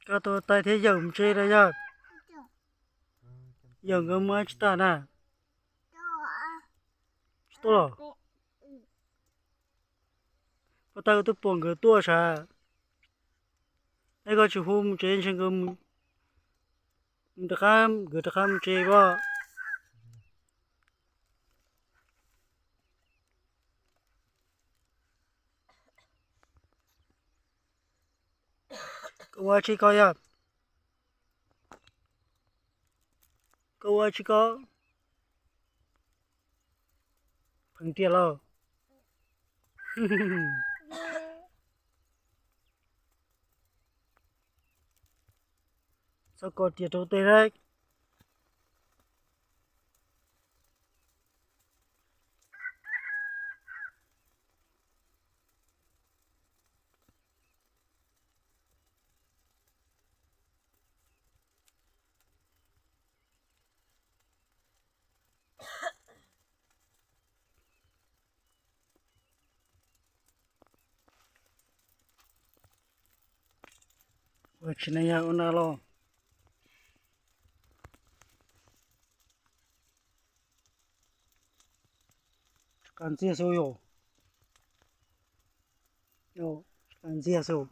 Koj tua tais thiab yawm mus tsev lawm yog? Yawm nkawd mus tsis tag na? Tsis tuaj los? Pab tag twb pom nkawd tuaj sav. Es koj tsis hu mus tsev ntshe nkawd mus rov qab, nkawd rov qab mus tsev pob. Koj ua tsi koj yog? Koj ua tsi koj? Pheej tiag lauj. Txhob koj tias rau tej lawm. Ua tsis na yog ua na los. Qas ntxiag xwb yom. Qas ntxiag xwb.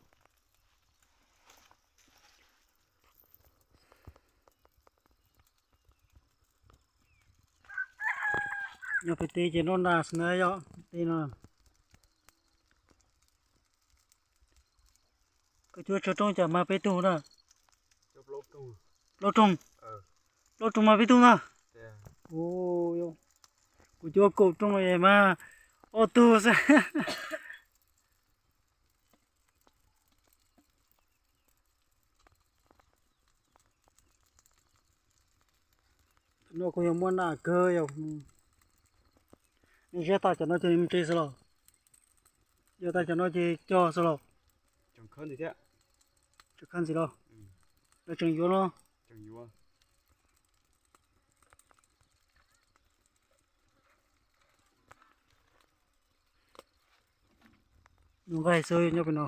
Nyob pem teb ces noj nas xwb na yom, tej no. Koj cuab tsawg rooj cas mag peb tug na? Plaub rooj. Plaub rooj mag peb tug na? Kuv cuab kaum rooj los mas ob tug xwb. No kuj yog muaj nas kawg yom. Nej ziab tas cov no ces mus tsev xwb los? Ziab tas cov no ces cog xwb los? Tseem khawb ntxiv los? Lawv tseem yuav no. Nws nqaij xwb nyob pem no.